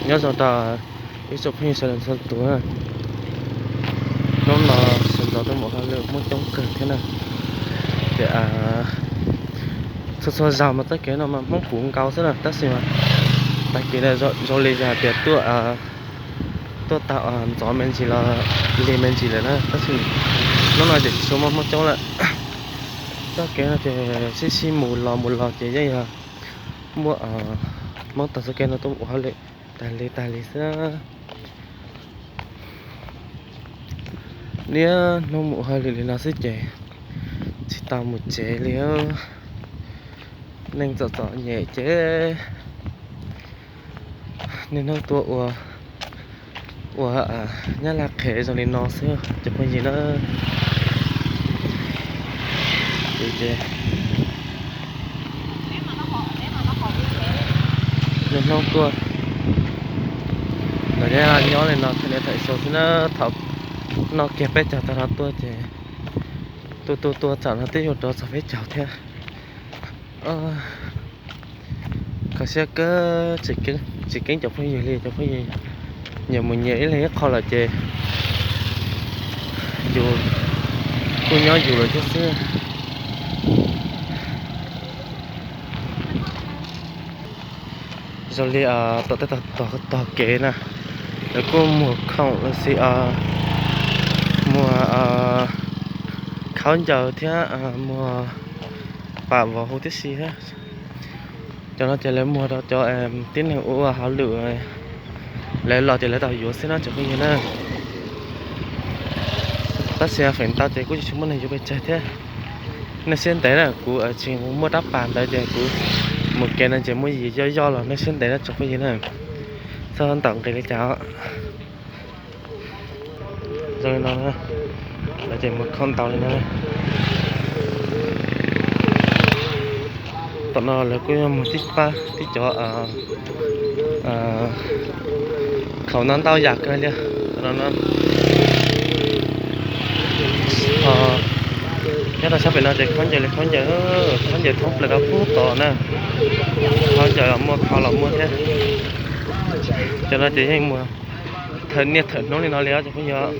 Nyob zoo rau ib tsoom phooj ywg sawv daws txhua tus na. Hnub no sawv ntxov tuaj mus hauj lwm muaj coob kawg thiab na. Ces txhua txhua zaus mas txoj kev no mas Hmoob puv nkaus xwb na, tab sis mas tag kis no zoo li yog tias tuaj, tuaj tau ntxov me ntsis los lig me ntsis lawm na, tab sis hnub no ces tsis tshua muaj Hmoob coob lawm. Txoj kev no ces sib sib mus los mus los ces yeej yog muaj Hmoob tag txoj kev no tuaj mus ua hauj lwm tag li tag li xwb. Niaj hnub mus ua hauj lwm li no xwb ces tsis tau mus tsev li. Neeg txom txom nyem ces niaj hnub tuaj ua, ua nyab laj qhev zoo li no xwb cov phooj ywg na. Ces niaj hnub tuaj, lawv nyob li no thawm niaj thawm xyoo xwb na. Thaum noj kiag peb caug tag no tuaj ces tuaj tuaj tuaj tsam no twb yuav rov txog peb caug thiab. Kho siab kawg, tsis keeb cov phooj ywg li, cov phooj ywg nyias mus nyias ib leeg ib qho lawm ces yus kuj nyob yus lawm thiab xwb. Zoo li tom tej tog kev na, lawv kuj muag khoom los sis muag khaub ncaws thiab muag pam vov huv tib si thiab. Cov no ces lawv muag rau cov tib neeg ua ua hauj lwm, lawv los ces lawv tau yuav xwb no cov phooj ywg na. Tab sis feem ntau ces kuj tsis muaj neeg yuav pes tsawg thiab. Nej siab ntev na, kuv tsis muaj rab pas ntawd ces kuv mus kev no ces muaj yim yoj yoj los nej siab ntev na tsoom phooj ywg na. Txhob ntaus nqi li cas os. Zoo li no, lawv ces muag khoom ntau li no. Tom no lawv kuj yuav muag tib pab tib cov khaub no ntau yam kawg li. Nyob rau sab pem no ces khaub ncaws li khaub ncaws, khaub ncaws thoob plaws rau pub tod na. Khaub ncaws los muaj, khaub los muaj thiab. Cov no ces yeej muag thawm niaj thawm hnub li no li os cov phooj ywg.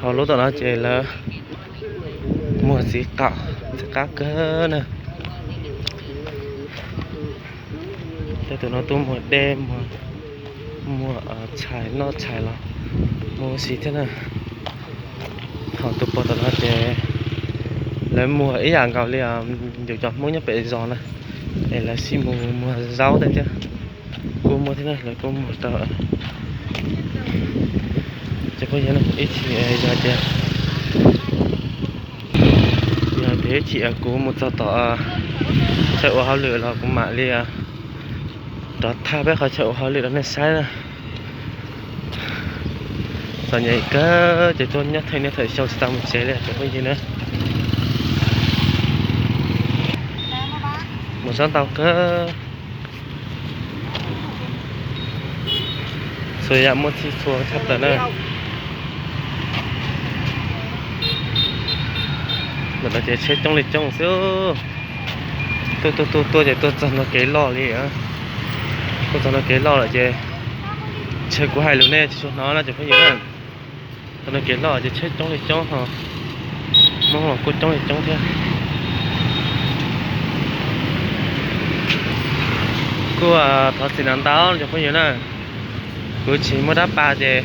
Hauv lub tom no ces lawv muag txiv qaub, txiv qab kawg na. Tej tus no tuaj muag dej, muag tshais noj tshais los muag ua si thiab na. Hauv tus pog tom no ces lawv muag ib yam nkaus li yus cov Hmoob nyob pem zos na, es lawv sib mus muag zaub tej thiab. Kuj muaj thiab na, lawv kuj muag rau cov phooj ywg ib chim yog tias, yog tias ib chim kuv mus txog tom chaw ua hauj lwm los kuv mam li rov thaij peb qhov chaw ua hauj lwm rau nej saib na. Txom nyem kawg ces tuaj nyob thawm niaj thawm xyoo tsis tau mus tsev li cov phooj ywg na. Mus zaub ntau kawg. Txhua yam muaj txhij txhua tshaj plaws na. Ntawm no ces tsheb coob li coob xwb. Tuaj tuaj tuaj tuaj ces tuaj txog no kev loj li. Tuaj txog no kev loj lawm ces ntshe kuv hais lus nej tsis tshua hnov na cov phooj ywg na. Txog no kev loj ces tsheb coob li coob ho Hmoob los kuj coob li coob thiab. Kuj thov txim ntau ntau cov phooj ywg na, kuv tsis muaj rab pas ces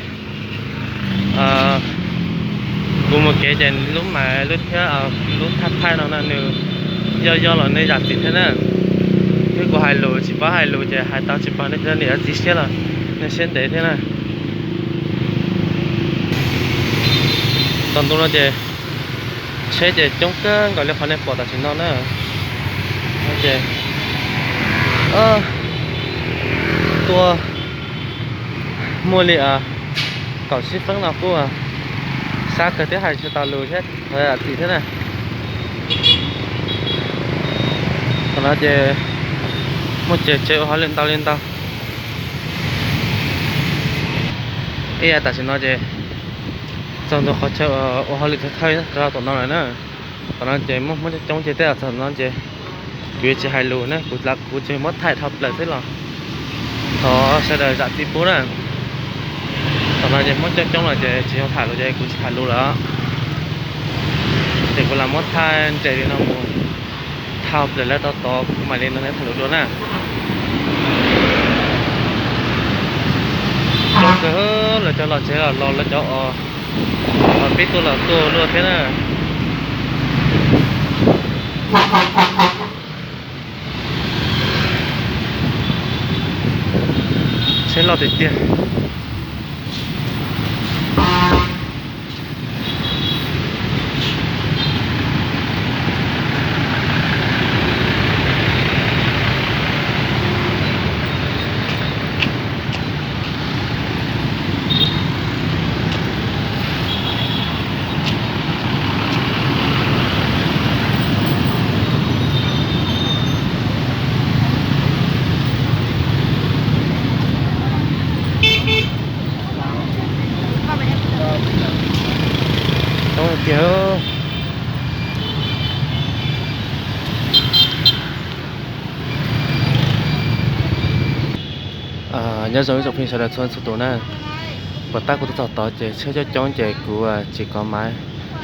kuv mus kev ces lub mais lub thiab lub thaj thaij no na nws yoj yoj los nej zam txim thiab na. Thiab kuv hais lus tsis paub hais lus ces hais tau tsis paub nej cov niam txiv siab los nej siab ntev thiab na. Txog ntu no ces tsheb ces coob kawg nkaus li qhov nej pom tam sim no na. Ces tuaj muaj li kaum tsib feeb no kuj sab kawg thiab hais tsis tau lus thiab thov zam txim thiab na. Qhov no ces muaj tsev tsev ua hauj lwm ntau li ntau. Ib yam tam sim no ces txog ntua qhov chaw ua hauj lwm thawj thawj rau tom no lawm na. Tom no ces muaj Hmoob coob coob ces tej zaum txog tom no ces Kuv yuav tsis hais lus na, kuv tsuas muab thaij dhau plaws xwb los thov sawv daws zam txim pub na. Thaum no ces Hmoob coob coob lawm ces tsis zoo tham lus ces kuv tsis tham lus lawm. Ces kuv lam muab thaij nres li no mus dhau plaws lawv tau tod kuv mam li nrog nej tham lus dua na. Coob kawg, lawv cov los tsev los los, lawv cov os pib tuaj los tuaj luaj thiab na. Tsheb loj tiag tiag. Coob tiag. Nyob zoo ib tsoom phooj ywg sawv daws txhua txhua tus na. Puas tab kuv tuaj txog tod ces tsheb coob coob ces kuv tsis kov maiv,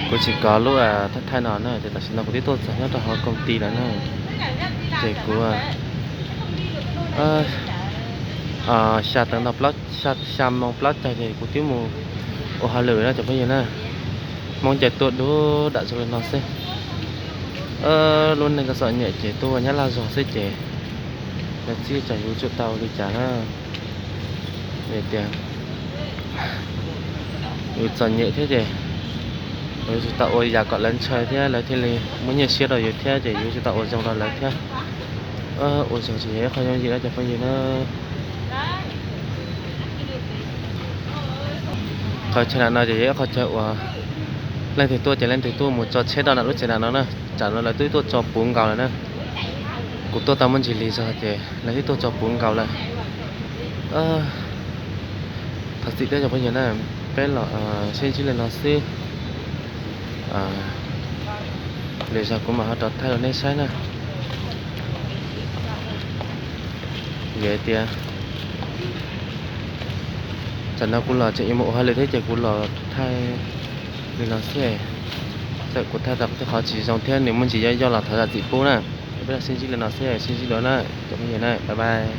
kuv tsis kov lub thaij thaij no na, ces tam sim no kuv twb tuaj txog nyob rau hauv koom ti lawm na. Ces kuv xya tawm no, xya moos plaub caug ces kuv twb mus ua hauj lwm na cov phooj ywg na. Hmoob ncaws tuaj dub dam zoo li no xwb. Lub neej koj txom nyem ces tuaj ua nyab laj zog xwb ces lawv txib tsam yus tsum tau li cas na. Vim tias yus txom nyem thiab ces yus tsum tau ua yam kom lawv ntshaw thiab lawv thiaj li muaj nyiaj siab rau yus thiab ces yus tsum tau ua zoo rau lawv thiab. Ua zoo tsis yog ib qho yooj yim na cov phooj ywg na. Qhov chaw nram no ces yog ib qho chaw uas leej twg tuaj ces leej twg tuaj mus tso tsheb rau nram lub tsev nram no na. Tsam no lawv twb tuaj tso puv nkaus lawm na. Kuv tuaj tau muaj ntsis lig zog ces lawv twb tuaj tso puv nkaus lawm. Thov txim thiab cov phooj ywg na, peb los sib ntsib li no xwb. Lwm zaus kuv mam ho rov thaij rau nej saib na. Vim tias tsam no kuv los tseem yuav mus ua hauj lwm thiab ces kuv los thaij li no xwb. Txawm kuv thaij tau tej qhov tsis zoo thiab nws muaj ntsis yooj yog los thov zam txim pub na. Peb los sib ntsib li no xwb, sib ntsib dua na cov phooj ywg na, bye bye.